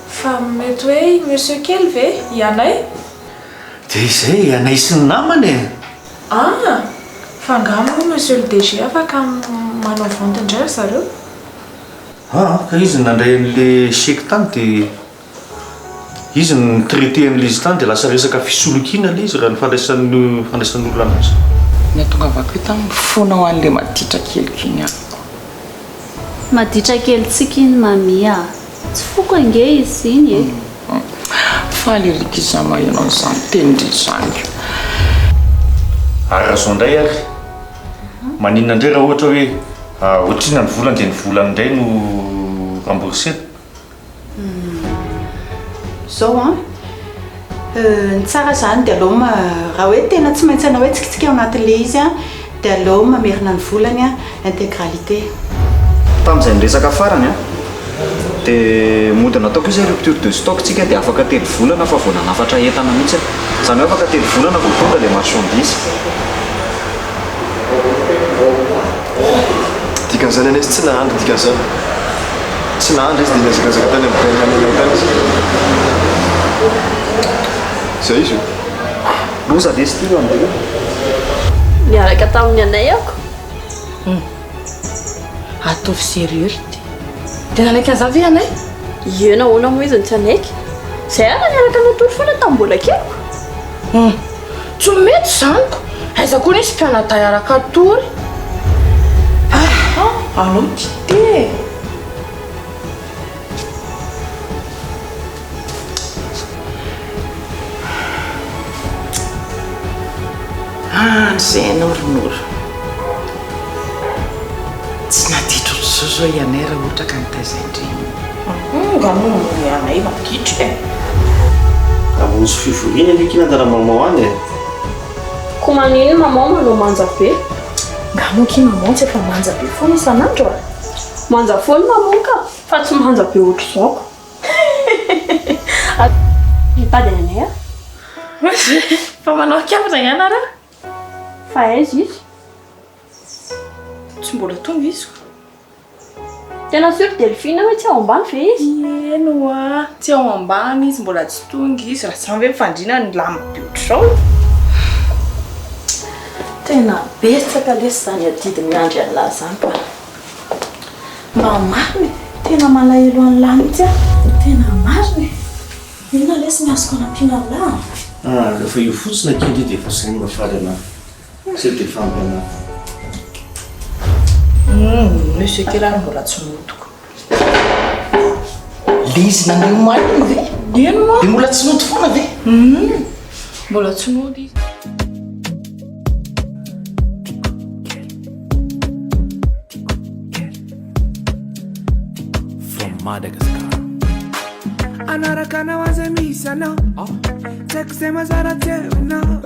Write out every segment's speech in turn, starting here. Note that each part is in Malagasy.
Fa mety hoe i Monsieur kely ve? I Anay? Dia izay, i Anay sy ny namany e! Ah! Fa angaha moa Monsieur le DG afaka manao vente indray ry zareo? Ah! Ka izy no nandray an'ilay chèque tany dia izy no ni-traiter an'ilay izy tany dia lasa resaka fisolokiana ilay izy raha ny fandraisan'ny fandraisan'ny olona anazy. Ny atongavako eto aho mifona ho an'ilay maditra keliko iny amiko. Maditra kely tsiky iny Mamie a! Tsy foko ange izy iny e! Faly ery kizà maheno an'izany tenin-dry izany ko! Ary raha izao indray ary, maninona indray raha ohatra hoe ohatrinona ny volany dia ny volany indray no rembourser-na? Zao an, ny tsara zany dia aleo raha hoe tena tsy maintsy hanao hetsikitsika ao anatin'ilay izy an, dia aleo mamerina ny volany an, intégralité. Tamin'izay niresaka farany an, dia mody nataoko izy hoe rupture de stock tsika dia afaka telo volana fa vao nanafatra entana mihitsy. Izany hoe afaka telo volana vao tonga ilay marchandise. Dikan'izany anie izy tsy nahandry dikan'izany. Tsy nahandry izy dia nihazakazaka tany amin'ny bain any tany izy. Izay izy io. Loza lesy ity ro andeha. Niaraka tamin'ny anay ako. Hum. Ataovy sérieux ry ty. Dia nanaiky an'izany ve ianay? Ie nahoana moa izy no tsy hanaiky? Izay ary niaraka natory foana tamin'ny mbola keliko. Hum. Tsy mety izany ko! Aiza koa nisy mpianadahy araka hatory? Ah! Alao dite e! Any izay ianao ry Noro. Tsy naditra ohatr'izao izao i Anay raha ohatra ka nitaizain-dreniny. Nga moa i Anay maditra e! Hamonjy fivoriana anie kina dada maman any e! Ko maninn maman manao manja be? Nga moa ki maman tsy efa manja be foana isan'andro a! Manja foana maman ka! Fa tsy manja be ohatr'izao ko! Mitady an'i Anay aho. Fa manao kavina ihany ary aho. Fa aiza izy? Tsy mbola tonga izy ko. Tena sûr Delphine hoe tsy ao ambany ve izy? Eny hoa, tsy ao ambany izy, mbola tsy tonga izy, raha izany ve mifandrina ny lamina be ohatr'izao? Tena betsaka lesy izany adidy miandry an'lah izany ka. Mba marina e! Tena malahelo an'lah mihitsy aho, tena marina e! Inona lesy ny azoko anampiana an'lah a? Ah, rehefa io fotsiny akia ndry dia efa izay no mahafaly anah. Zay dia efa ampy anah. Humm, monsieur kely ary mbola tsy nodiko. Le izy nandeha omaly iny ve? Eny moa. Dia mbola tsy nody foana ve? Humm, mbola tsy nody izy. From Madagascar. Anaraka anao aza misy anao Tsy haiko izay mazara tsy hainao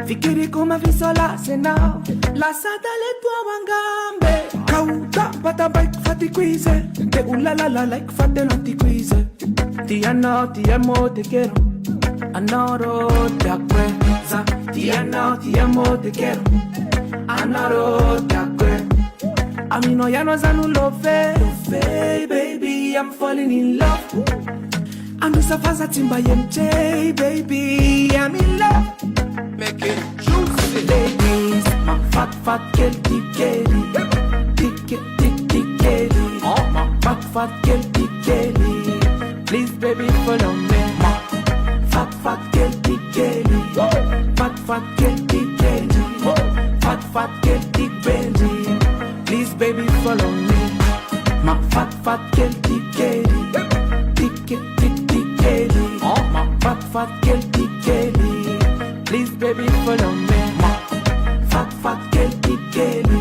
Fikiriko mafisolasy anao Lasa talento ao angambe Ka ho tampatampaiko fa tiako izy Te ho lalalalaiko fa tena tiako izy Ti anao ti amo te quiero Anao rô tiako e Za ti anao ti amo te quiero Anao rô tiako e Aminao ihany aza no love Love baby I'm falling in love Androsa fa tsy mba MJ baby I'm in love Make it juicy Ladies Mafatifaty kely ty kely Tike tik tik kely Mafatifaty kely ty kely Please baby follow me Mafatifaty kely ty kely Fatifaty kely ty kely Fatifaty kely ty bendy Please baby follow me Mafatifaty kely ty kely Tike tik tik kely Mafatifaty kely ty kely Please baby follow me Mafatifaty kely ty kely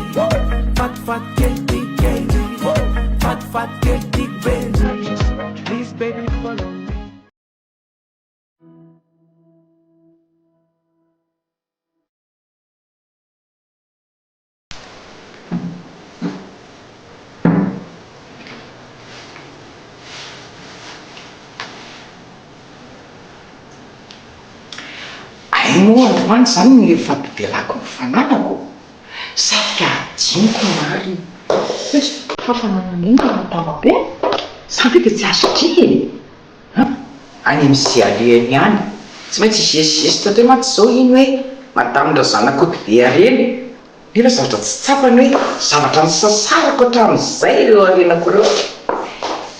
Fatifaty kely ty kely Fatifaty kely ty bendy Please baby follow me Hay moa androany izany no nifampivelako ny fananako? Saika adinoko marina. Fa fananana inona no adala be? Za ve dia tsy azo tia e? Any amin'izay alehany any. Tsy maintsy hi-geste-geste indray mantsy izao iny hoe Madame Razanakoto be harena. Nefa zavatra tsy tsapany hoe zavatra nisasarako hatramin'izay ireo harenako ireo.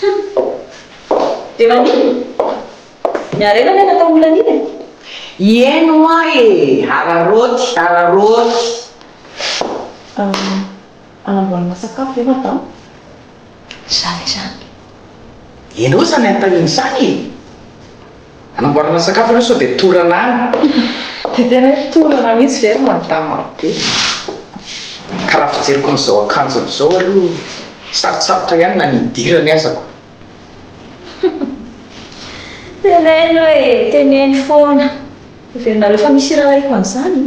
Hum. Dia maninona? Ny harena anie natao ho laniana e. Ieny hoa e! Araraoty, araraoty. Anamboarana sakafo ve madama? Izany izany. Ianao izany anontaniana izany e! Anamboarana sakafo ianao sao dia torana any. Dia tena hoe torana mihitsy ve ry madama be? Ka raha fijeriko an'izao akanjony izao aloha sarotsarotra ihany na ny hidirany aza ko. Teneno e! Teneno foana. Heverinareo fa misy iraharahiako an'izany?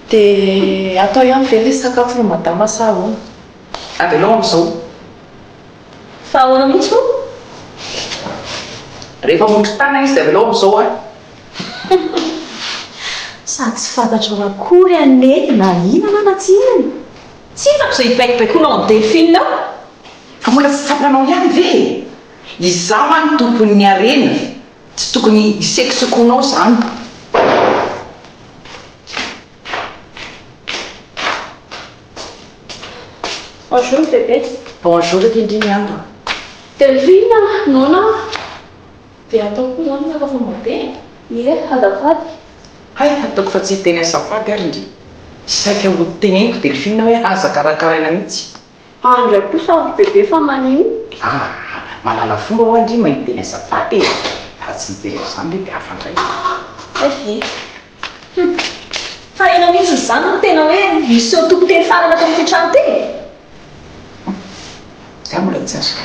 Dia atao ihany ve ilay sakafo ry madama sa ahoana? Avelao amin'izao. Fa ahoana mihitsy moa? Rehefa motro tanana izy dia avelao amin'izao an! Sady tsy fantatrao akory anie na hihinana na tsy hihinana. Tsy hitako izay hibaikobaikoanao an'i Delphine eo. Fa mbola tsy tsapanao ihany ve e? Izaho an tompon'ny harena, tsy tokony hisekosekoanao izany. Bonjour bébé. Bonjour indrindra ny andro. Delphine a, noana aho. Dia atao koa izany ny sakafo mabe e? Ie, azafady. Hay, ataoko fa tsy hiteny azafady ary ndry. Saika ho teneniko Delphine hoe aza karakaraina mihitsy. Fa ndray kosa ry bebe fa maninona? Ah, mahalala fomba hoa ndry mahay miteny azafady e! Raha tsy miteny an'izany ve dia hafa ndray. Hay ve? Hum! Fa ianao mihitsy izany no tena hoe miseho tompon-teny farany ato amin'ity trano ity e! Hum! Za mbola tsy azo.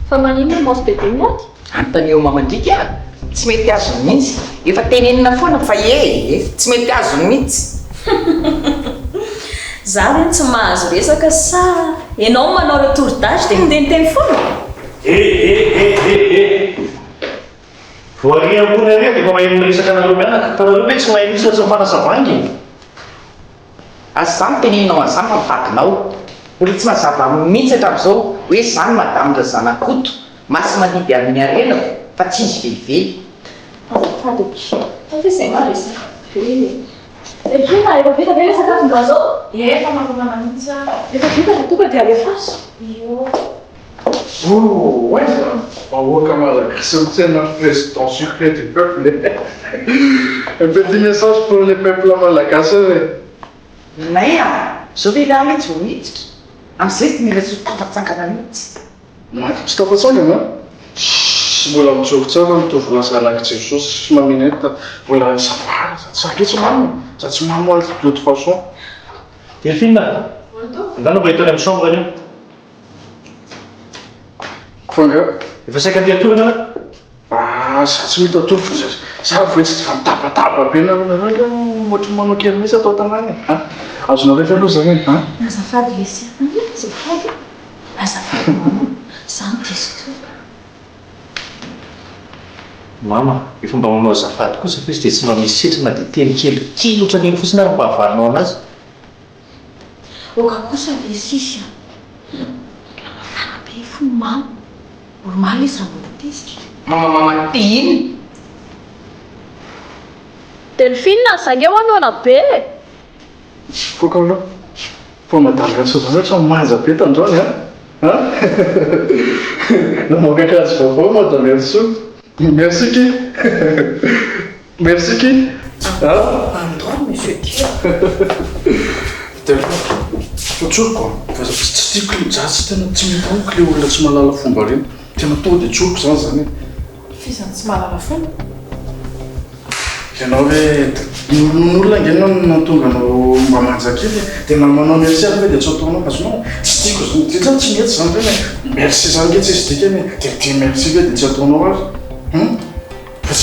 Fa maninona ny maso bebe miady? Anontanio mamandriaka a! Tsy mety azony mihitsy. Efa tenenina foana fa ee e! Tsy mety azony mihitsy. Za ve no tsy mahazo resaka sa enao no manao retour d'age dia miteniteny foana? He he he he he! Vao ary ambony ary dia efa maheno miresaka anareo mianaka, fa nareo ve tsy mahay mihitsy raha tsy mifanasa vangy e! Aza izany teneninao an'izany fa vadinao. Mbola tsy mazava aminy mihitsy hatramin'izao hoe izaho no madame Razanakoto, masi-mandidy amin'ny harenako fa tsy izy velively. Azafady akia, fa ve izay ma resaka be e. Delphine, efa vita ve ilay sakafo mba zao? Efa manomana mihitsy aho. Efa vita dia tonga dia alefaso. Io. Oh aiza? Vahoaka malagasy mitsena président sucré du peuple e! Un petit message pour le peuple malagasy e! Nay a! Zao ve lahy tsy vao miditra? Amizay tsy mila tsy ho tafatsangana mihitsy. Tsy tafatsangana? Shhh mbola mijoro tsara ny tovolahy zanak'i Jesosy sy Maminette mbola ça va, za nge tsy mamo e! Za tsy mamo ary de toute façon. Delphine a! Ndana mba hita any amin'ny chambre anio. Fa nga? Efa saika andeha hatory ianao e? Ah, za tsy mety hatory fa za vao tsy fa mitabataba be nareo, nareo ange ohatry ny manao kermesse ato an-tanàna e, an! Azonareo efa aloha zany e, an! Azafady lesy a! Azafady! Azafady mama, za no diso toerana. Mama, efa mba manao azafady kosa ve izy dia tsy mba misy setriny na dia teny kely kely ohatran'iny fotsiny ary mba havalinao anazy? Oka kosa le sisy a! Mila mafana be fo mama. Normal izy raha mbola tezitra. Mama mama ty inn? Delphine, za nge hoa noana be e! Koka aloha fa madame Rasoa zany ohatran'ny manja be tandroany an! An! Namoaka akanjo vaovao madame Herisoa. Merci ki! Merci ki! Ah pardon monsieur Ki a! Tena fa tsoriko an! Fa tsy tiako le, za tsy tena tsy mety amiko le olona tsy mahalala fomba reny, tena tonga de tsoriko zany zany e! F'iza no tsy mahalala fomba? Ianao ve, ny olona ange no nahatonga anao mba manja kely e! De na manao merci ary ve de tsy ataonao, azonao? Tsy tiako zany, de zany tsy mety zany reny e! Merci zany nge tsisy dikany e! De de merci ve de tsy ataonao ary? Hum? Fa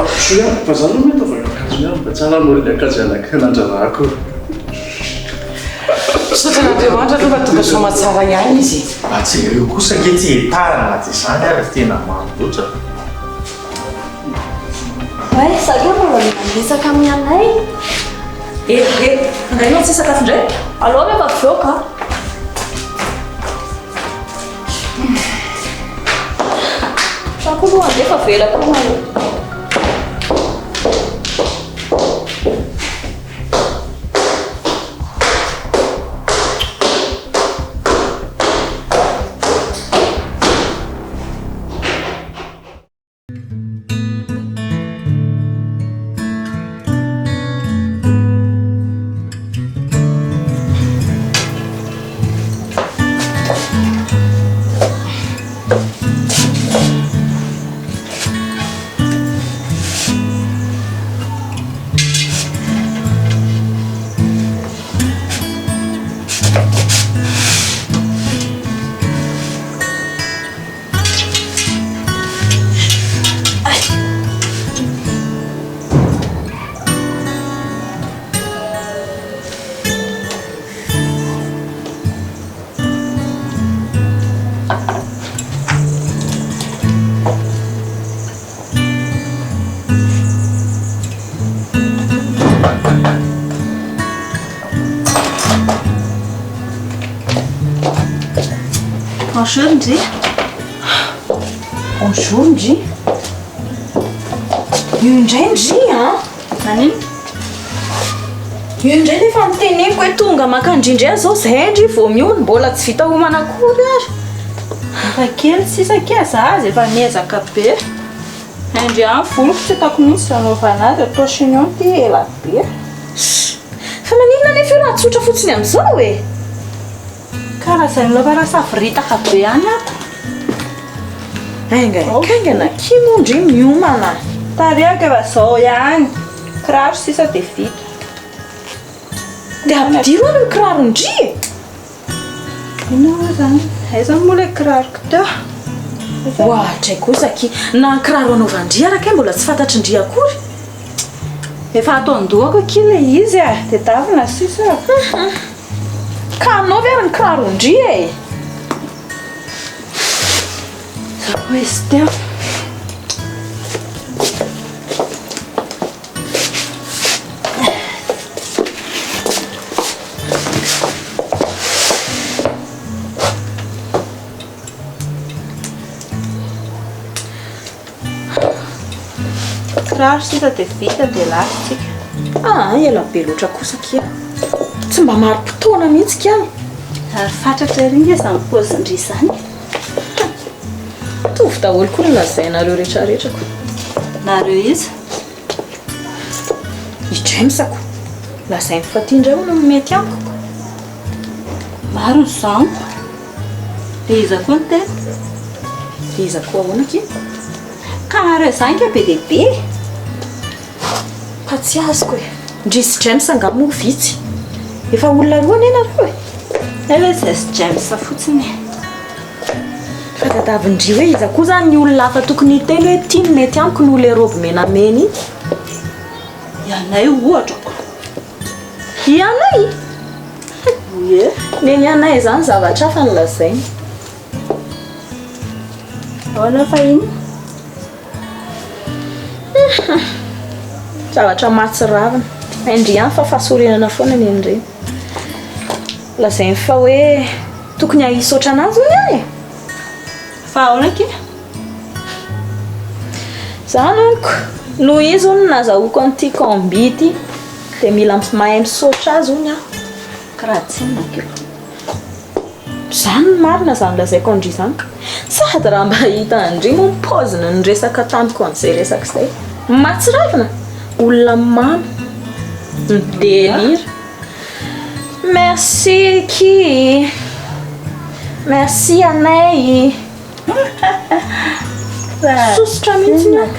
soa ihany fa za aloha mety afaka akanjo ihany mba tsara noho ilay akanjo nandrarako. Misaotra an'Andriamanitra aloha fa tonga soamatsara ihany izy e. Mba jereo kosa ange ty etat-ny na dia izany ary tena mamy loatra. Ouais, za aloha mbola mila miresaka amin'ny anay. Eh, eh, angaha ianao tsy hisakafo indray? Aleo rehefa avy eo ka. koa aloha handeha fa avelako eo nareo. Bonjour ndry. Bonjour ndry. Io indray ndry an. Manino? Io indray nefa niteneniko hoe tonga maka ndry indray aho zao zay ndry vao mihono mbola tsy vita homana akory ary. Efa kely sisa akia za aza efa miezaka be. Ndry an voloko tsy hitako mihitsy izay anaovana azy atao chignon ity ela be. Fa maninona nefa io raha tsotra fotsiny amin'izao e? Ka raha izay lava raha savoritaka be any ako. Haingankaingana akia moa ndry miomana. Tarehiko efa izao ihany. Kiraro sisa dia vita. Dia ampidiro ary ny kiraron-dry e! Inona moa izany? Aiza moa ilay kiraroko teo? Ohatray kosa akia. Na ny kiraro anaovan-dry ary kay mbola tsy fantatry-ndry akory. Efa ato an-dohako akia ilay izy e! Tadiavina sisa. Ka anaovy ary ny kiraron-dry e! Zao izy teo. Kiraro sisa dia vita dia lasa tsika. Ah, ela be loatra kosa akia. Tsy mba marim-potoana mihitsy kay. Ary fatratra ery nge izany paozin-dry izany. Mitovy daholo koa ny lazainareo retraretra ko. Nareo iza? I James ko. Lazainy fa ty indray hono no mety amiko ko. Marina izany ko. Dia iza koa ny tena? Dia iza koa ahoana akia? Ka nareo izany ka be dia be e. Fa tsy azoko e. Ndry sy James angaha moa vitsy? Efa olona roa anie nareo e. Hay hoe zay sy James fotsiny e. Fa tadiavin-dry hoe iza koa zany ny olona hafa tokony hiteny hoe ity no mety amiko noho ilay robe menamena iny. Ianay ohatra ko. Ianay? Ie. Neny anay izany zavatra hafa no lazainy. Ahoana fa inona? Zavatra mahatsiravina. Hain-dry ihany fa fahasorenana foana ny an'ireny. Lazainy fa hoe tokony hahisaotra an'azy hono aho e! Fa ahoana akia? Izany hono ko! Noho izy hono no nazahoako an'ity combi ity dia mila mahay misaotra azy hono aho. Kiraha tsinona akia. Izany no marina izany lazaiko an-dry izany ka. Sady raha mba hita an-dry moa ny paoziny niresaka tamiko an'izay resaka izay. Mahatsiravina! Olona mamo. Midelira. Merci ki. Merci anay. Sosotra mihitsy ny ahy.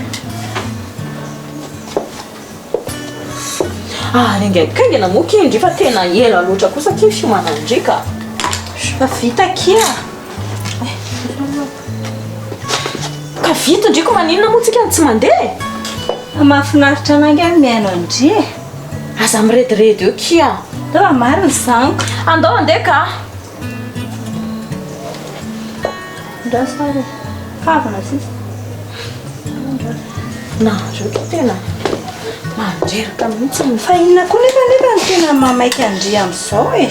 Ary haingankaingana moa akia ndry fa tena ela loatra kosa akia ny fiomanan-dry ka. Fa vita akia. Ka vita ndry ko maninona moa tsika no tsy mandeha e? Mahafinaritra anah angaha ny mihaino an-dry e. Aza mirediredy eo kia. Tena marina izany ko. Andao handeha ka. Andraso ary e. Kavina sisa. Andraso. Nareo to tena mandreraka mihitsy. Fa inona koa nefa nefa no tena mahamaika an-dry amin'izao e?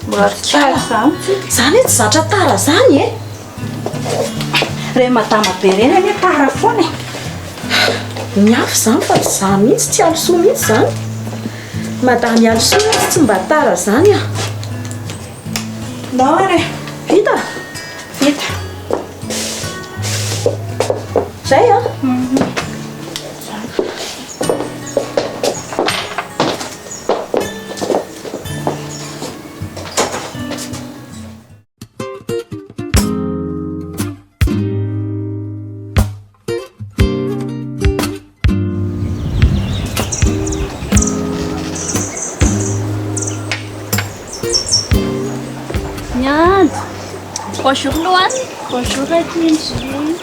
Mbola tsy tara izany tsika. Zany hoe tsy zatra tara zany e. Ireny madama be ireny anie tara foana e. Ny hafa izany fa tsy izaho mihitsy, tsy Alisoa mihitsy izany. Madame Alisoa mihitsy tsy mba tara izany ah. Ndao ary e. Vita? Vita. Izay an? Miandry. Bonjour Loane. Bonjour Kindry.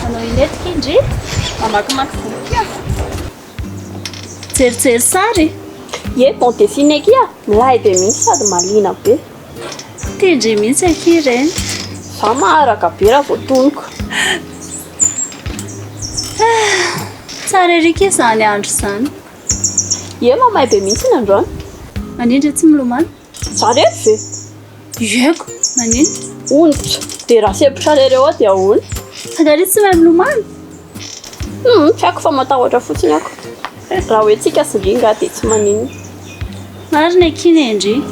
Manao inona eto Kindry? Mamakimaky boky aho. Jerijery sary? Ie, bande dessinée akia. Milay be mihitsy sady mahaliana be. Tian-dry mihitsy akia ireny. Za maharaka be raha vao tonoko. Tsara ery akia izany andro izany. Ie, mamay be mihitsy ny androany. Manino ndry tsy milomano? Za rery ve? Ieko, manino? Onitra, dia raha sempotra rery eo aho dia ahoana? Fa nga ry tsy mahay milomano? Hum, tsy haiko fa matahotra fotsiny ako. Raha hoe tsika sy ndry nga dia tsy maninona. Marina akia nendry.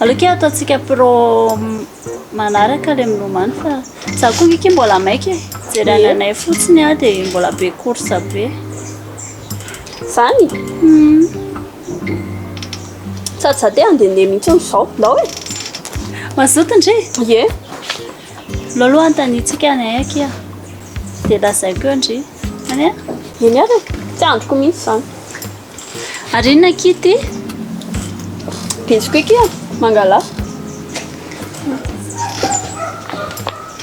Aleo akia ataontsika pro manaraka le milomano fa za koa nge akia mbola maika e. Hijery ananay fotsiny aho dia mbola be course be. Zany? Hum. Sady za te handehandeha mihitsy izao. Ndao e! Mazoto ndry? Ie. Aleo aloha anontaniantsika anay akia. Dia lazaiko eo ndry. Any a? Eny ary e. Tsy andriko mihitsy izany. Ary inona akia ity? Biscuit akia. Mangalà.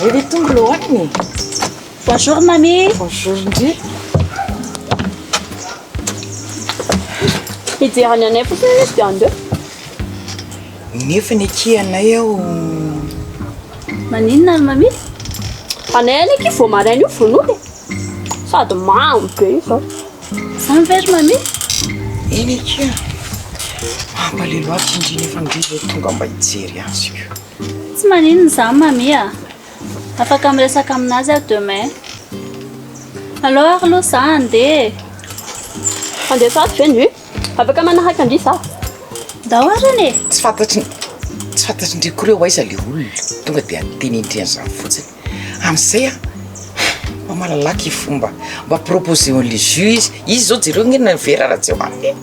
Ry tonga Loane e. Bonjour mamie. Bonjour ndry. Hijery ny anay fotsiny izy dia handeha. Nefa ny akia anay aho. Maninona ry mamie? Anay anie akia vao maraina io vao nody e. Sady mamy be io zao. Zany ve ry mamie? Eny akia. Mampalelo ahy ty ndry nefa ndry zao tonga mba hijery azy ko. Tsy maninona izany mamie a. Afaka miresaka aminazy aho demain. Aleo ary aloha za handeha e. Handeha sahady ve ndry? Afaka manaraka ndry za. Ndao ary anie e. Tsy fantatry tsy fantatry ndry akory hoe ho aiza le olona. Tonga dia tenenindry an'izany fotsiny. Amin'izay an, mba malalaka i fomba. Mba proposer-o an'le jus izy. Izy izao jereo ange na vera raha tsy eo aminy e.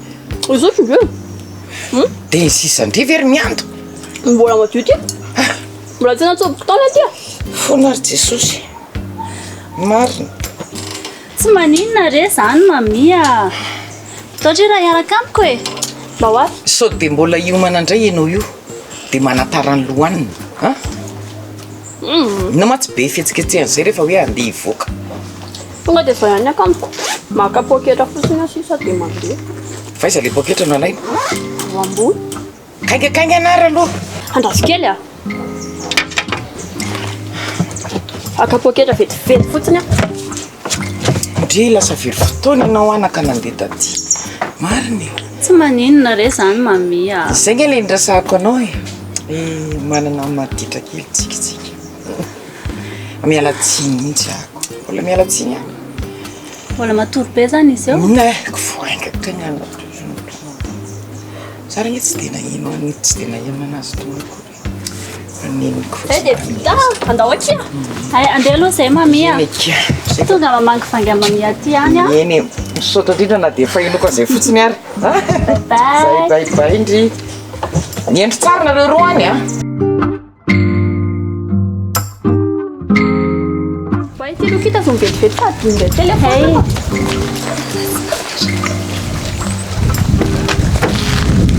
Izao tsy jus e. Dia ny sisa ndry ve ry miando? Mbola madio ty. Mbola tsy natsoboko taona aty a. Fona ry Jesosy. Marina. Tsy maninona re zany mamie a. Atao ndry raha hiaraka amiko e. Mba ho avy. Sao dia mbola hiomana indray ianao io dia manatara ny lohanina an? Inona mantsy be fihetsiketsehana izay rehefa hoe handeha hivoaka. Tonga dia izao ihany ny akanjoko. Maka poketra fotsiny aho sisa dia mandeha. Fa aiza ilay poketra no alaina? Ao ambony. Haingankaingana ary aloha. Andraso kely a. Haka poketra vetivety fotsiny aho. Ndry lasa very fotoana ianao anaka nandeha taty. Marina e. Tsy maninona re zany mamie a. Izay nge le niresahako anao e. Eh, manana maditra kely tsika tsika. Miala tsiny mihitsy ako. Mbola miala tsiny aho. Mbola matory be zany izy eo? Ne, ko haingankaingana. Za range tsy dia naheno an'io, tsy dia naheno anazy tony akory. Fa neniko Zay dia vita, andao akia. Hay, andeha aloha zay mamie a. Eny akia. Tonga mamangivangy an'i mamie aty ihany a. Eny e, misaotra indrindra na dia efa henoko an'izay fotsiny ary. Bye bye. Zay bye bye ndry. Miendry tsara nareo roa any a. Voay ity loka ita vao vetivety fa adino indray téléphone.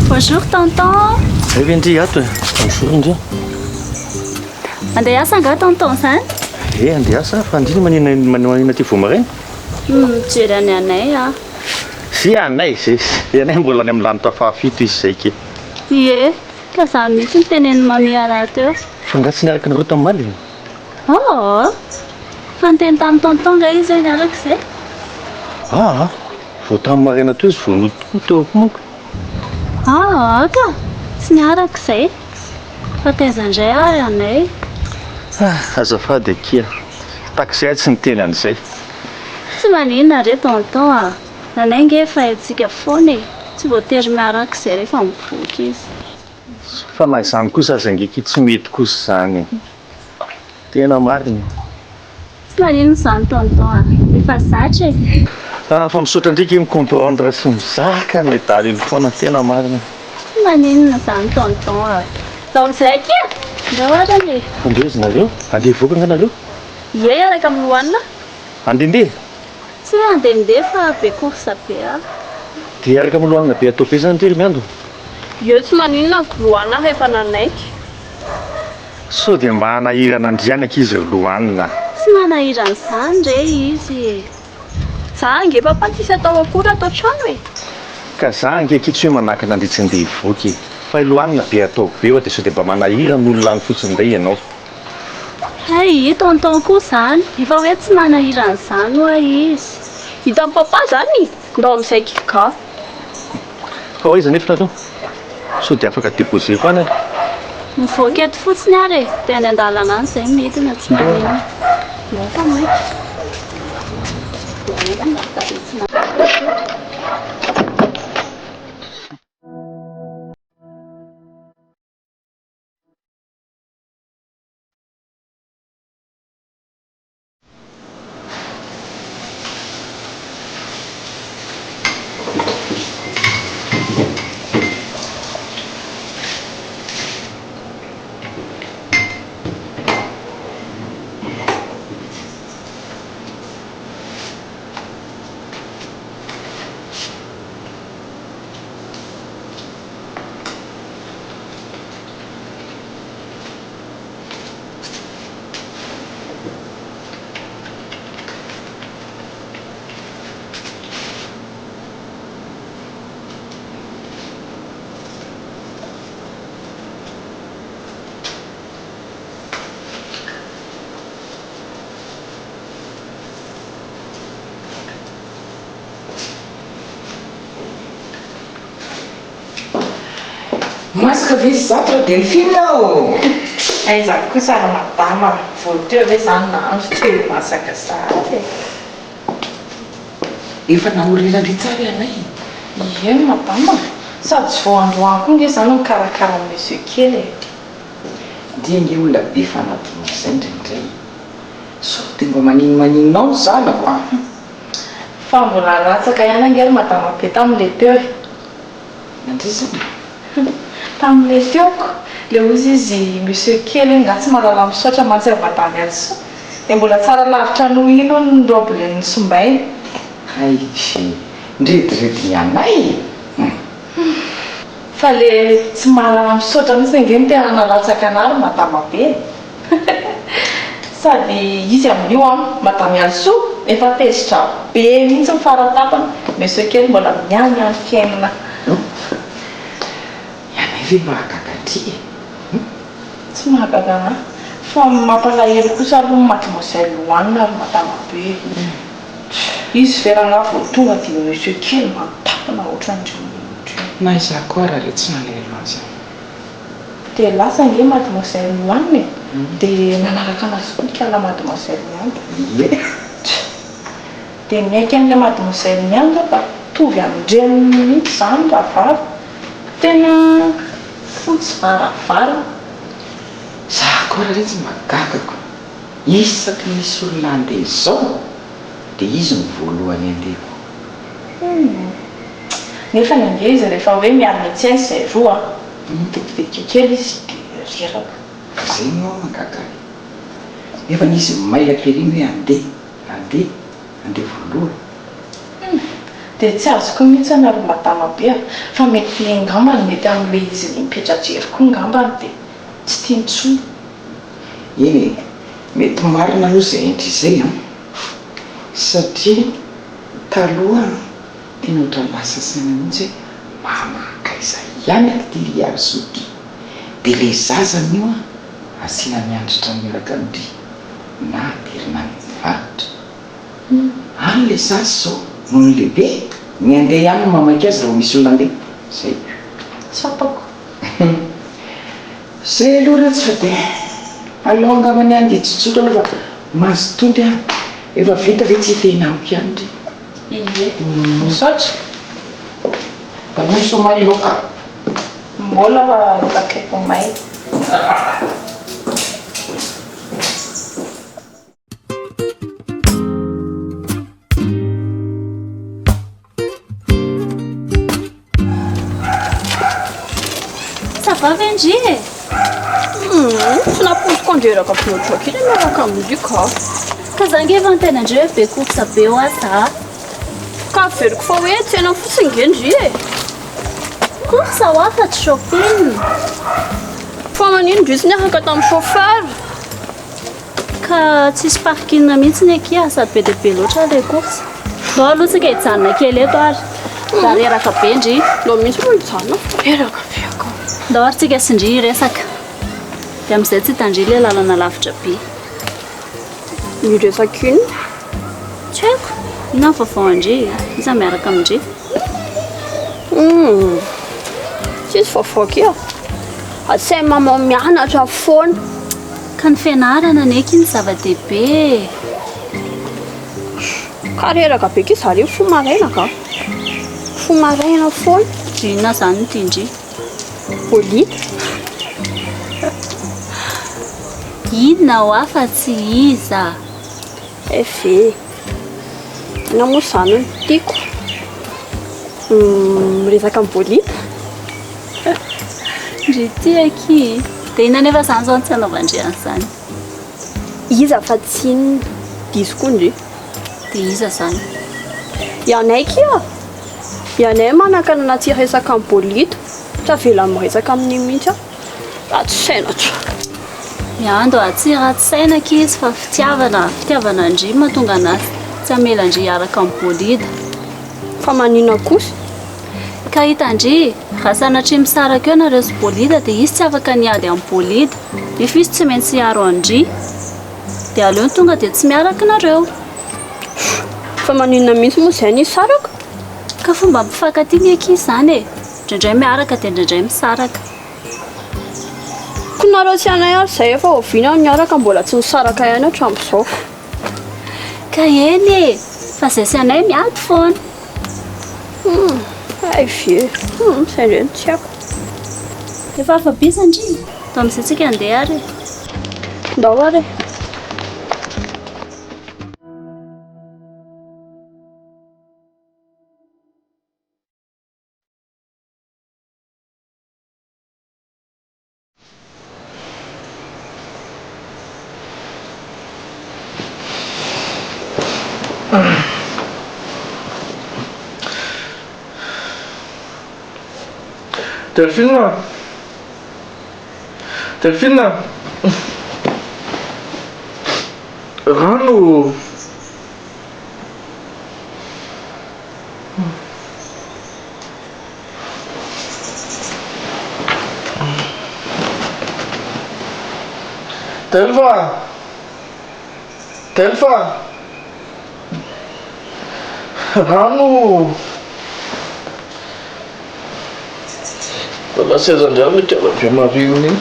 Bonjour tonton. Zay ve ndry ato e? Bonjour ndry. Andeha hiasa angaha tonton zany? Eh andeha hiasa fa ndry manina manina aty vao maraina? Mijery any anay aho. Sy anay zay, sy anay mbola any amin'ny lanitra fahafito izy zay ke. Ie. Ka zany mihitsy no tenenin'i Mamia rahateo. Fa nga tsy niaraka nareo tamin'ny omaly e? Oo! Fa niteny tamin'i Tonton nga izy hoe niaraka izay? Aa! Vao tamin'ny maraina teo izy vao nody koa teo koa manko. Aa ka! Tsy niaraka izay. Fa taiza indray ary anay? Ah! Azafady akia. Takizay aho tsy niteny an'izay. Tsy maninona re tonton a! Nanay nge efa haintsika foana e! Tsy voatery miaraka izay rehefa mivoaka izy. Fa na izany kosa aza ange akia tsy mety kosa izany e! Tena marina e! Tsy maninona izany tonton a! Efa zatra e! Ah, fa misaotra ndry akia mi-comprendre sy mizaka ny medaly iny foana, tena marina. Tsy maninona izany tonton a! Zao amin'izay akia! Ndao arany e! Andeha izy nareo? Andeha hivoaka angaha nareo? Ie, hiaraka amin'i Loana. Andehandeha? Tsy hoe andehandeha fa be course be aho. Dia hiaraka amin'i Loana be atao be izany ry Miando? Ie, tsy maninona Loana rehefa nanaiky. Sao dia mba hanahirana an-dry ihany ankizy ry Loana? Tsy manahirana izany re izy e! Za ange papa tsisy atao akory ato an-trano e! Ka za ange akia tsy hoe manakana an-dry tsy handeha hivoaka e! Fa i Loana be atao be oa dia sao dia mba manahirana olona any fotsiny indray ianao. Hay, i tonton koa izany, efa hoe tsy manahirana izany hoa izy. Hitan'i papa izany e! Ndao amin'izay giga. Fa ho aiza anefa nareo? Sao dia afaka deposer-ko any ary? Mivoaka eto fotsiny ary e! Dia any an-dalana any izay midina, tsy maninona. Ndao fa maika. Masaka ve izato ra Delphine ô? Aiza kosa ry madama, vao teo ve izany nahandro dia masaka sahady e? Efa naorina-ndry tsara ianay? Ieny madama, sady tsy vao androany koa nge izaho no nikarakara an'i monsieur kely e! Ndry ange olona be fanadinoana izay indraindray. Sao dia mba maninomaninona ao ny zanako an! Fa mbola latsaka ihany ange ry madama be tamin'ilay teo e! Nandresana? Tamin'ilay feoko, ilay hozy izy monsieur kely hoe nga tsy mahalala misaotra mantsy ry madame Alisoa. Dia mbola tsara lavitra noho iny hono ny robe nosombainy. Hay ve, ndrediredy ny anay e! Hum. Fa le tsy mahalala misaotra mihitsy ange no tena nalatsaka anah ry madama be e! Sady izy amin'io an, Madame Alisoa efa tezitra be mihitsy ny faratapany, Monsieur kely mbola mianiany fiainana. Ianay ve mahagaga an-dry e? Tsy mahagaga anah, fa mampalahelo kosa aloha ny Mademoiselle Loana ry Madama be e. Izy ve rangahy vao tonga dia Monsieur kely mantampona ohatran'ireny. Na izaho koa ary re tsy nalahelo azy an. Dia lasa ange mademoiselle Loane e! Dia nanaraka anazy koa ikala mademoiselle Mianda. Ie! Dia niaiky an'ilay mademoiselle Mianda fa mitovy amin-dreniny mihitsy izany rahavavy. Tena fotsy varavarana. Za koa ra retsy mba gaga ko! Isaky ny misy olona handeha izao dia izy no voalohany handeha ko! Humm. Nefa ny ange izy rehefa hoe mialona etsy aiza izay roa an. Vetivety kely izy dia reraka. Ka zay no mahagaga ahy. Nefa ny izy mailaka ery ny hoe andeha, andeha, andeha voalohany. Humm. Dia tsy azoko mihitsy ry madama be a. Fa mety ngambany mety amin'ilay izy mipetra-drery koa ngambany dia tsy tiany intsony. Eny e, mety marina aloha izay endry izay an. Satria taloha tena ohatran'ny lasa saina mihitsy hoe mama hankaiza ihany aky ty ry Harisoa ty? Dia le zaza anio an asiana miandritra miaraka amin-dry na aterina any mivarotra. Any le zaza izao nony lehibe ny handeha ihany no mamaky azy raha vao misy olona handeha. Zay. Tsapako. Zay aloha retsy fa dia alao angambany handeha tsotsotra aloha fa. Mazotoa ndry a! Efa vita ve tsy hiteny amiko ihany ndry? Ie. Misaotra. Mba misy somary loaka. Mbola fa loaka akaiky ho may. Ça va ve ndry e? Tsy nampoiziko andreraka be ohatr'izao kely miaraka amin-dry ka. Ka za nge efa niteny an-dry hoe be course be hoa za. Ka averiko fa hoe tsena fotsiny nge ndry e. Course hoa fa tsy shopping. Fa manino ndry tsy niaraka tamin'ny chauffeur? Ka tsisy parking mihitsy ny akia sady be dia be loatra ilay course. Ndao aloha tsika hijanona kely eto ary. Raha reraka be ndry. Ndao mihitsy aloha hijanona fa reraka be aho. Ndao ary tsika sy ndry hiresaka. Dia amin'izay tsy hitan-dry ilay lalana lavitra be. Miresaka inona? Tsy haiko. Inona ny vaovao an-dry? Iza miaraka amin-dry? Hum. Tsisy vaovao akia. Asain'i maman mianatra foana. Ka ny fianarana anie akia no zava-dehibe e. Ka reraka be akia za re mifoha maraina ka. Mifoha maraina foana. Dia inona izany no tian-dry? Bolida. Inona hoa fa tsy iza? Hay ve. Inona moa izany no tiako? Miresaka amin'ny bolida. Ndry ity akia e! Dia inona anefa izany izao no tsy anaovan-dry an'izany? Iza fa tsy inona? Diso koa ndry. Dia iza izany? I anay akia! I anay manakana tsy hiresaka amin'i Bolida. Tsy avelany miresaka amin'iny mihitsy aho. Ratsy saina tsy. Miando a, tsy ratsy saina akia izy fa fitiavana, fitiavana an-dry mahatonga anazy tsy hamela an-dry hiaraka amin'i Bolida. Fa maninona kosa? Ka hitan-dry, raha sanatria misaraka eo nareo sy Bolida dia izy tsy afaka ny hiady amin'i Bolida, nefa izy tsy maintsy hiaro an-dry. Dia aleony tonga dia tsy miaraka nareo. Fa maninona mihitsy moa izay ny hisaraka? Ka fomba mpifankatia ny ankizy izany e! Indraindray miaraka dia indraindray misaraka. Ko nareo sy anay ary izay efa oviana no niaraka mbola tsy nisaraka ihany hatramin'izao. Ka eny e! Fa izay sy anay miady foana. Hum, hay ve. Hum, izay indray no tsy haiko. Efa afa-bisa ndry. Ndao amin'izay tsika handeha ary e. Ndao ary e. Delphine! Delphine! Rano! Delpha! Delpha! Rano! Mbola seza indray ilay kala be marina iny.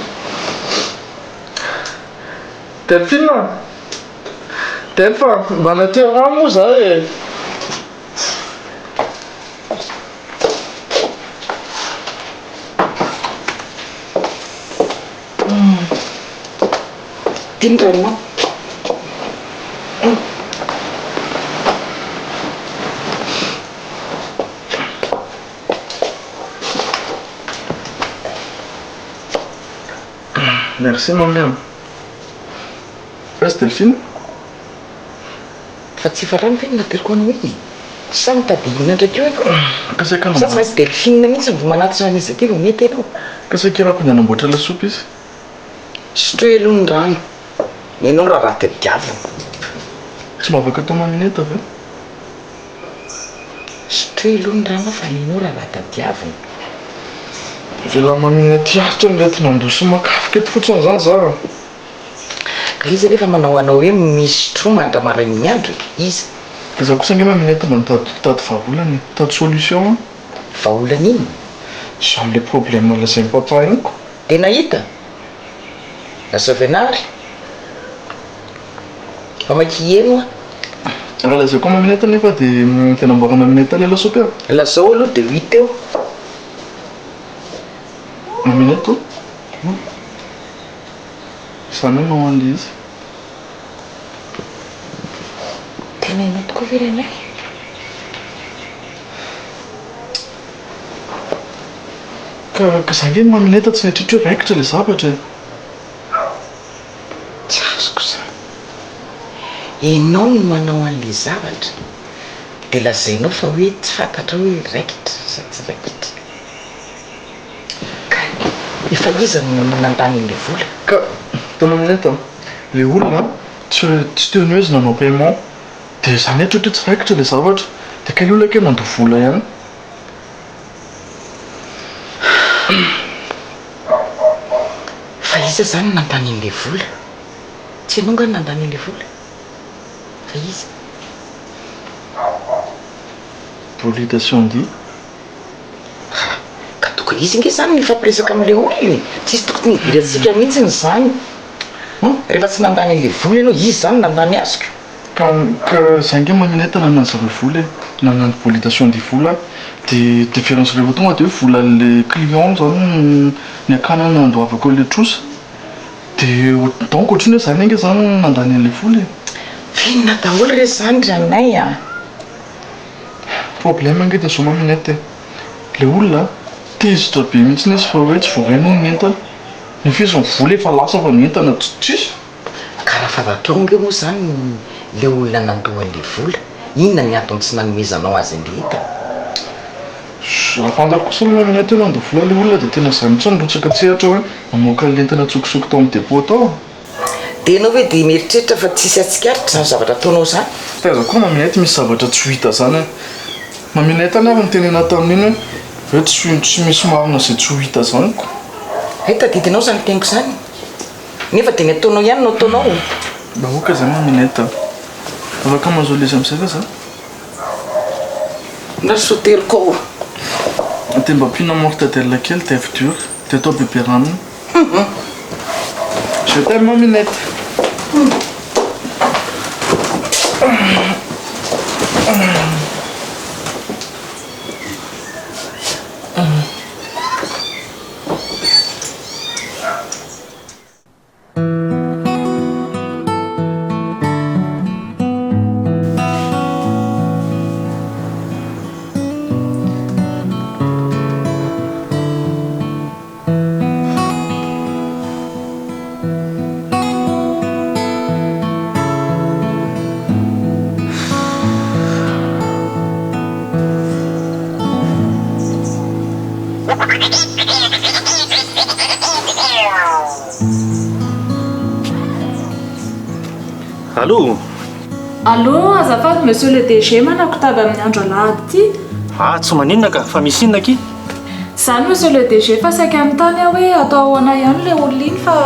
Delphine! Delpha, mba natery rano moa za e! Ty ny ranonao. Merci mamy a. Aiza Delphine? Fa tsy efa rano ve no nateriko anao iny e? Sa mitady inona ndraiky eo ianao? Ka saika Sa tsy maintsy Delphine mihitsy no manatitra an'izy aty vao mety ianao? Ka saika irako ny hanamboatra lasopy izy. Sotroy aloha ny rano. Nenao raharaha tadiavina. Tsy mba afaka atao mamineta ve? Sotroy aloha ny rano fa nenao raharaha tadiavina. Avela maminety hiaritra ny aretin'andoha sy makafoka eto fotsiny izany za a! Ka iza anefa manao anao hoe misotroa mandra-marain'ny andro e? Iza? Ka za kosa ange maminety mba mitady mitady vahaolana e! Mitady solution an! Vahaolana inona? Za amle problème lazain'i papa iny ko! Dia nahita? Lasa venary? Fa mainka hiheno aho. Raha lazaiko amin'i Maminette nefa dia dia namboarin'i Maminette ilay lasopy aho. Lazao aloha dia ho hita eo. Maminette o? Izaho no nanao an'ilay izy. Tena ianao tokoa ve ry anay? Ka ka za nge Maminette tsy nieritreritra hoe raikitra ilay zavatra e. Tsy azoko izany. Ianao no manao an'ilay zavatra dia lazainao fa hoe tsy fantatrao hoe raikitra sa tsy raikitra. Ka efa iza no nandany an'ilay vola? Ka hitanao Maminette a, ilay olona tsy tsy teo ny hoe izy nanao paiement dia za nieritreritra hoe tsy raikitra ilay zavatra dia kay ilay olona kay nandoa vola ihany. Fa iza izany no nandany an'ilay vola? Tsy ianao angaha no nandany an'ilay vola? Fa iza? Bolida sy Andy. Ha! Ka tokony izy ange izany no hifampiresaka amin'ilay olona e! Tsisy tokony hidirantsika mihitsy izany. Rehefa tsy nandany an'ilay vola ianao, iza izany no nandany azy ko? Ka ka za nge magneneta nanan'ny zareo vola e, nanan'ny validation des vola de différence rehefa tonga de hoe volan'le client zany ny akana nandoavako an'le trosa de donc ohatran'ny hoe za nge zany nandany an'le vola e. F'inona daholo re zany ry anay a! Problème ange de zao maminette e, le olona tezitra be mihitsy izy fa hoe tsy voarainy hono ny entana, nefa izy ny vola efa lasa fa ny entana tsisy. Ka raha fantatrao ange moa izany le olona nandoa an'le vola, inona ny antony tsy nanomezanao azy an'le entana? Raha fantako kosa aloha ny hoe nandoa vola le olona dia tena za mihitsy no nirotsaka an-tsehatra hoe namoaka an'le entana an-tsokosoko tao amin'ny depot tao. Dia ianao ve dia mieritreritra fa tsisy hatsikaritra izany zavatra ataonao izany? Taiza koa Maminette misy zavatra tsy ho hita izany an! Maminette anie ary nitenena tamin'iny hoe hoe tsy tsy misy marina izay tsy ho hita izany ko! Hay tadidinao izany teniko izany? Nefa dia ny ataonao ihany no ataonao. Mba ok zay ma Minette a. Afaka mahazo an'ilay izy amin'izay ve za? Na soteriko ao. Dia mba ampiana mortadelle kely dia avy dur dia atao bebe ranony. Je t'aime ma Minette. Allô? Allô, azafady monsieur le DG manakotaba amin'ny andro alahady ity. Ah, tsy maninona ka, fa misy inona akia? Izany monsieur le DG fa saika hanontany aho hoe atao ahoana ihany ilay olona iny fa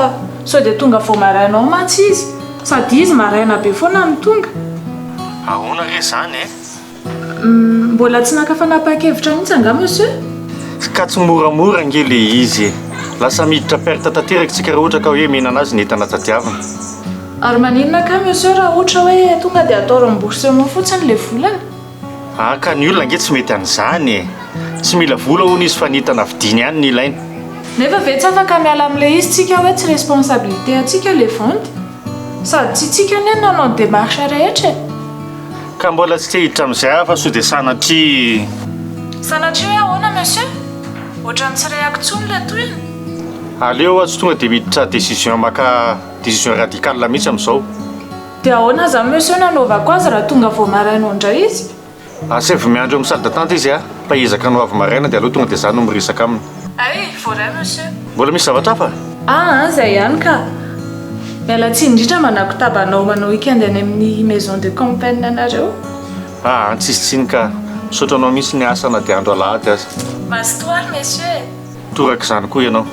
sao dia tonga vao maraina ao mantsy izy, sady izy maraina be foana no tonga. Ahoana re izany e? Mbola tsy naka fanapahan-kevitra mihitsy angaha monsieur? Ka tsy moramora ange le izy e! Lasa miditra perte tanteraka isika raha ohatra ka hoe omena anazy ny entana tadiavina. Ary maninona kay monsieur raha ohatra hoe tonga dia atao remboursement fotsiny le volany? Ah ka ny olona ange tsy mety an'izany e! Tsy mila vola hono izy fa ny entana vidiany ihany no ilainy. Nefa ve tsy afaka miala amin'ilay izy tsika hoe tsy responsabilité antsika le vente? Sady tsy tsika anie no nanao ny démarche rehetra e! Ka mbola tsy te hiditra amin'izay aho fa sao dia sanatria. Sanatria hoe ahoana monsieur? Ohatran'ny tsy rehako intsony ilay tohiny. Aleo aho tsy tonga dia miditra décision maka décision radicale mihitsy amin'izao. Dia ahoana izany monsieur no hanaovako azy raha tonga vao maraina ao indray izy? Asaivo miandry eo amin'ny salle d'attente izy a, fa hiezaka ny ho avy maraina dia aleo tonga dia za no miresaka aminy. Hay, voaray monsieur. Mbola misy zavatra hafa? Aa, izay ihany ka. Miala tsiny indrindra manakotaba anao manao week-end any amin'ny maison de campagne anareo. Aa, tsisy tsiny ka. Misaotra anao mihitsy niasa na dia andro alahady aza. Mazotoa ary monsieur e. Torak'izany koa ianao.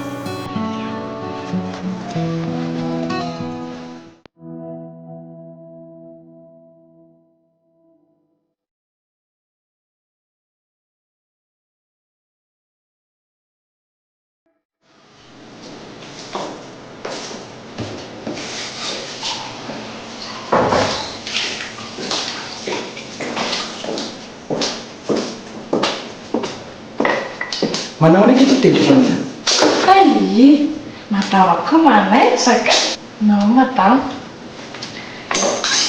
Manao ahoana akia ity téléphone ity? Hay! Madama koa manaitra ka! Nao madama.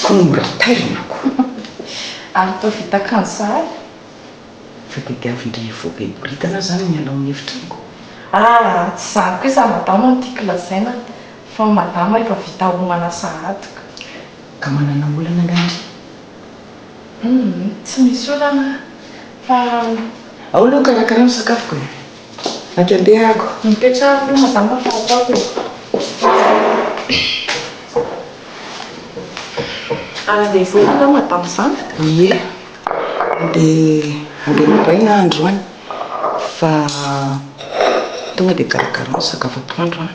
Koa no mora tairina ko. Ary toa vita akanjo sahady. Fa tadiavin-dry hivoaka hiboridana aho zany miala ao amin'ny efitranoko. Ah! Tsy izany kosa madama no tiako lazaina fa madama efa vita homana sahady ka. Ka manana olana angaha ndry? Humm tsy misy olana fa. Ao aloha karakara ny sakafoko e! Mainka andeha ako. Mipetraha aloha madama fa ataoko e. Ary andeha hivoaka angaha madama izany? Ie, andeha andeha maraina aho androany fa tonga dia karakarao ny sakafo atoandro an!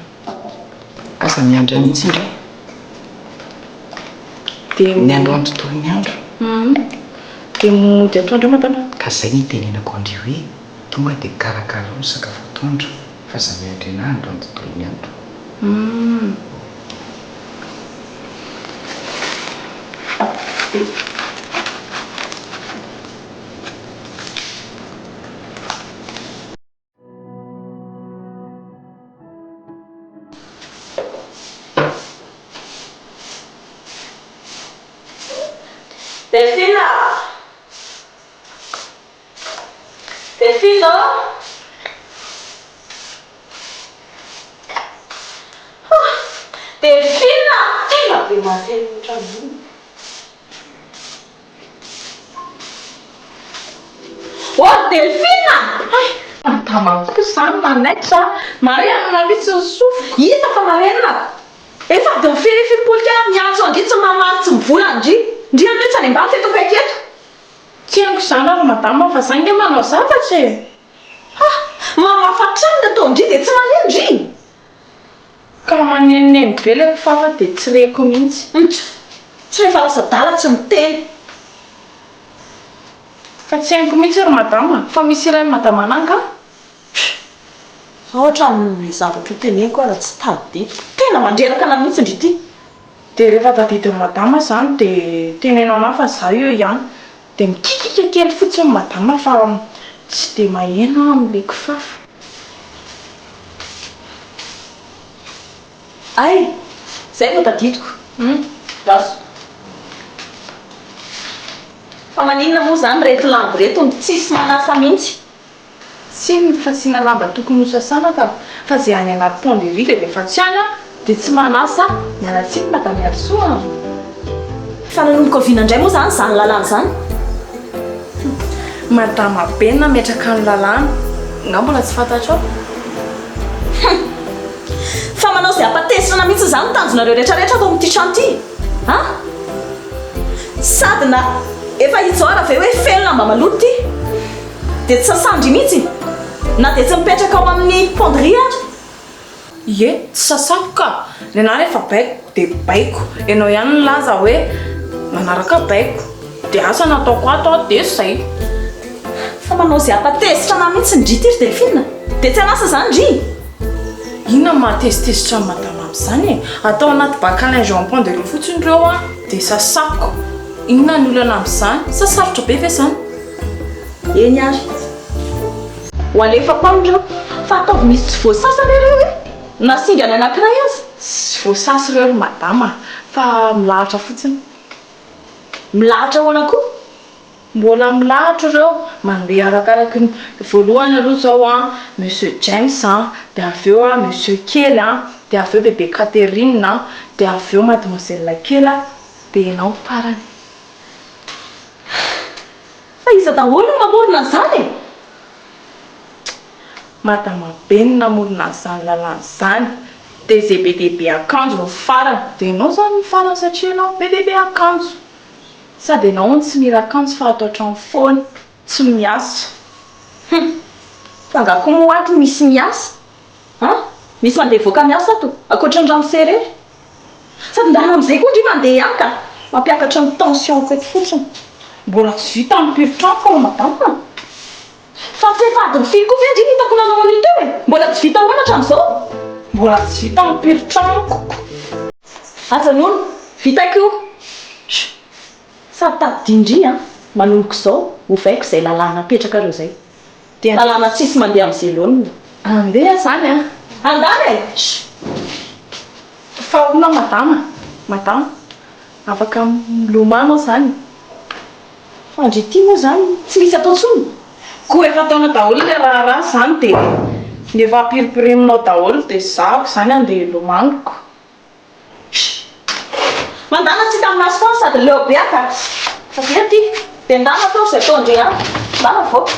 Aza miandry ahy mihitsy indray. Dia Ny androany tontolo ny andro. Humm. Dia mody atoandro eo madama? Ka zay no itenenako an-dry hoe tonga dia karakarao ny sakafo atoandro fa aza miandry anah androany tontolo ny andro. Humm. Delphine a! Delphine ô! Delphine a! Tena be mahateny ohatran'iny. Oh Delphine a! Hay! Madama koa izany manaitra a! Marenina mihitsy ny sofiko. Hita fa marenina. Efa adiny firy firipolika aho miantso an-dry tsy mamaly tsy mivola an-dry. Ndry aloha tsy any ambany fa eto akaiky eto. Tsy henoko izany ary madama fa za nge manao zavatra e! Ha! Mamafa trano ny ataon-dry dia tsy maneno ndry! Ka manenoneno be ilay kifafa dia tsy reko mihitsy. Ntsa! Tsy rehefa lasa adala tsy miteny. Fa tsy haiko mihitsy ry madama fa misy ilain'i madama anah angaha? Pff! Zao hatramin'ny zavatra ho teneniko ara tsy tadidiko. Tena mandreraka anah mihitsy ndry ity. Dia rehefa tadidin'i madama izany dia teneno anah fa za eo ihany. Dia mikikika kely fotsiny madama fa tsy dia maheno aho amin'ilay kifafa. Hay! Zay vao tadidiko. Hum! Raso. Fa maninona moa izany ireto lamba ireto no tsisy manasa mihitsy? Tsy ny fasiana lamba tokony ho sasana ka, fa izay any anaty penderie dia rehefa tsy any aho dia tsy manasa, miala tsiny madame Harisoa a! Fa nanomboka oviana indray moa izany izany lalàna izany? Madama be no nametraka ny lalàna, nga mbola tsy fantatrao? Hum! Fa manao izay hampatezitra mihitsy izany ny tanjonareo rehetra rehetra ato amin'ity trano ity a! Sady na efa hijoro ve hoe feno lamba maloto ity dia tsy sasan-dry mihitsy na dia tsy mipetraka ao amin'ny penderie ary. Ie, tsy sasako ka! Ny anah rehefa baiko dia baiko, ianao ihany nilaza hoe manaraka baiko, dia asa nataoko ato aho dia zay. Fa manao izay hampatezitra anah mihitsy ndry ity ry Delphine! Dia tsy hanasa izany ndry? Inona no mahatezitezitra an'i madama amin'izany e? Atao anaty bac à linge en penderie fotsiny ireo an, dia sasako. Inona ny olana amin'izany? Sa sarotra be ve izany? Eny ary. Ho alefako any ireo. Fa ataovy misy tsy voasasa ve ireo e? Na singany anankiray aza. Tsy voasasa ireo ry madama fa milahatra fotsiny. Milahatra ahoana koa? Mbola milahatra ireo, mandeha arakaraky ny, voalohany aloha izao an, Monsieur James an, dia avy eo an Monsieur Kely an, dia avy eo Bebe Catherine an, dia avy eo Mademoiselle Kely an, dia ianao farany. Fa iza daholo no mamorona an'izany e? Madama be no namorona an'izany lalàna izany. Dia izay be dia be akanjo no farany. Dia ianao izany no farany satria ianao be dia be akanjo. Sady ianao hono tsy mila akanjo fa ato an-trano foana, tsy miasa. Hum! Fa angaha koa moa ato misy miasa? An? Misy mandeha hivoaka miasa ato, ankoatry ny ramose irery? Sady ndana amin'izay koa ndry mandeha ihany ka! Mampiakatra ny tension-ko eto fotsiny. Mbola tsy vita ny piritraniko ry madama a! Fa tsy efa adiny firy koa ve ndry no hitako nanao an'io teo e? Mbola tsy vita ahoana hatramin'izao? Mbola tsy vita ny piritraniko. Ajanony, vitako io. Chut! Sady tadidio ndry an! Manomboka izao, ovaiko izay lalàna apetrakareo izay. Dia. Lalàna tsisy mandeha amin'izay laoniny. Andeha izany an! Andana e! Fa hono aho madama, madama, afaka milomano aho izany? Fa ndry ity moa izany tsy misy atao intsony? Koa efa ataonao daholo ilay raharaha izany dia ny efa ampirimpiriminao daholo dia zahako izany andeha hilomanoko. Mandana tsy hita maso foana sady leo be aho ka. Avia aty dia ndana ataovy izay ataon-dry any. Ndana avoaka.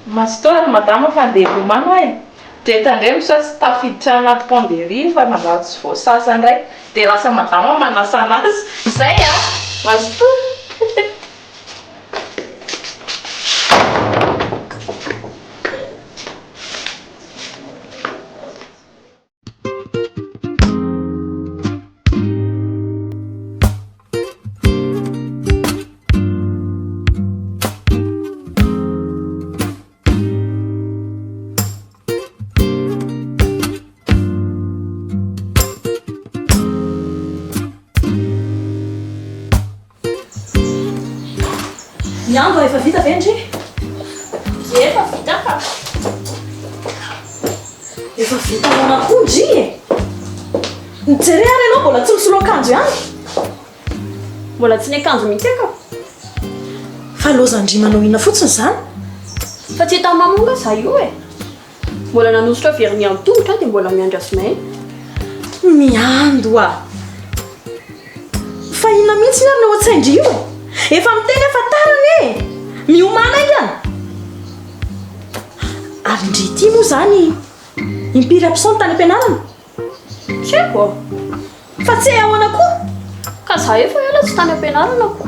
Mazotoa ary madama fa andeha hilomano aho e. Dia tandremo sao tsy tafiditra anaty penderie fa manjary tsy voasasa indray dia lasa madama manasa anazy. Izay a! Mazotoa. Ny andro efa vita ve ndry? Ie, efa vita ka. Efa vita ahoana koa ndry e? Mijere ary ianao mbola tsy misolo akanjo ihany. Mbola tsy niakanjo mihitsy aho ka. Fa lozan-dry manao inona fotsiny izany? Fa tsy hitan'i maman nga za io e. Mbola nanosotra vernis amin'ny tongotra aho dia mbola miandry azonay. Miando a! Fa inona mihitsy ary ny ao an-tsain-dry io e? Efa miteny aho fa tara anie e! Miomàna haingana! Ary ndry ity moa izany impiry absent tany am-pianarana? Tsy haiko a! Fa tsy hay ahoana koa? Ka za efa ela tsy tany am-pianarana ko.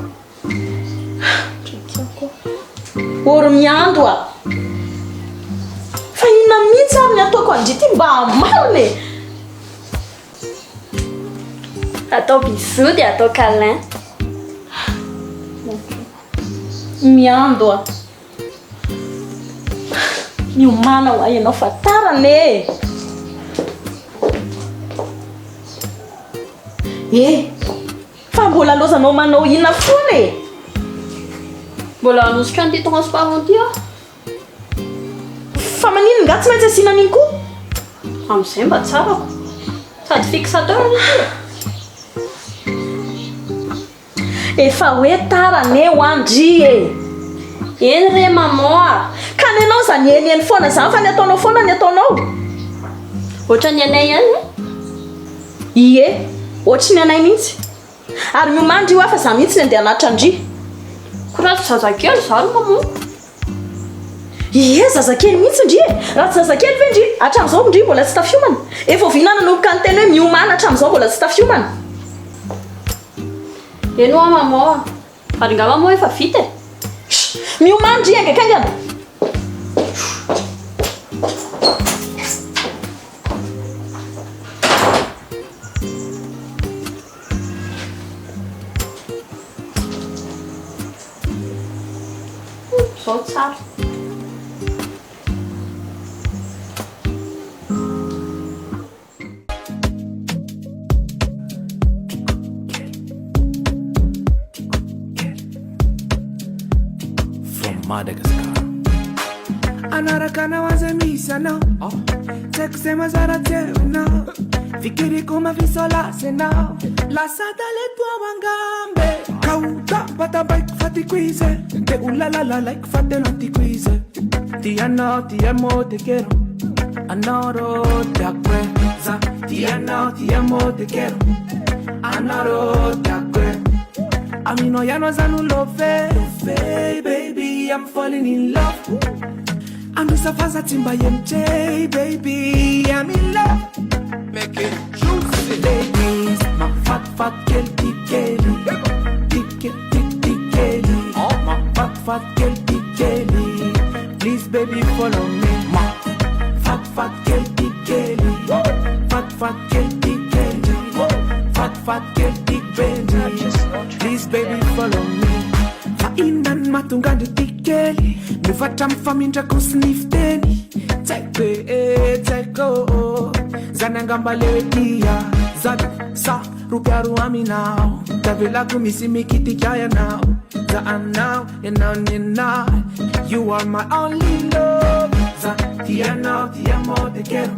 Ory miando a! Fa inona mihitsy ary ny ataoko an-dry ity mba hamarina e? Atao bisous dia atao câlin. Miando a! Miomàna ho ahy ianao fa tara anie e! E! Fa mbola lozanao manao inona foana e! Mbola hanosotra an'ity transparent ity aho. Fa maninona nga tsy maintsy asiana an'iny koa? Amin'izay mba tsarako. Sady fixateur anie ity e! Efa hoe tara anie hoa ndry e! Eny re maman a! Ka ny anao zany eny eny foana zany fa ny ataonao foana ny ataonao. Ohatran'ny anay ihany e! Ie, ohatry ny anay mihitsy. Ary miomàna ndry hoa fa za mihitsy ny andeha hanatitra an-dry. Ko raha tsy zazakely za ry maman. Ie, zazakely mihitsy ndry e! Raha tsy zazakely ve ndry, hatramin'izao ndry mbola tsy tafiomana? Efa oviana nanomboka niteny hoe miomàna hatramin'izao mbola tsy tafiomana? Eny hoa maman a! Ary angamba moa efa vita e! Chut! Miomàna ndry haingankaingana! Zao tsara. From Madagascar. Anaraka anao aza misy anao Tsy haiko izay mazara tsy hainao Fikiriko mafisolasy anao Lasa talento ao angambe Kaota batabaiko fa tiako izy Te ho lalalalaiko fa tena tiako izy Tianao ti amo te quiero Anao tiako e Za tianao ti amo te quiero Anao tiako e Aminao ihany aza no love Baby I'm falling in love Anosafaza tsy mba MJ Baby I'm in love Make it juicy Ladies Mahafatifaty kely ty kely Ty kely ty ty kely Mahafatifaty kely ty kely Please baby follow me Mahafatifaty kely ty kely Fatifaty kely ty kely Fatifaty kely ty baby Please baby follow me Fa inona no mahatonga an-dry ty kely Miova hatramin'ny famindrako sy ny fiteny Tsy haiko e, tsy haiko ô Zany angamba le hoe tia Zany sa ropiaro aminao Tavelako misy mikitika ianao Za aminao, ianao ny anahy You are my only love. Ti anao, ti amo, te quiero.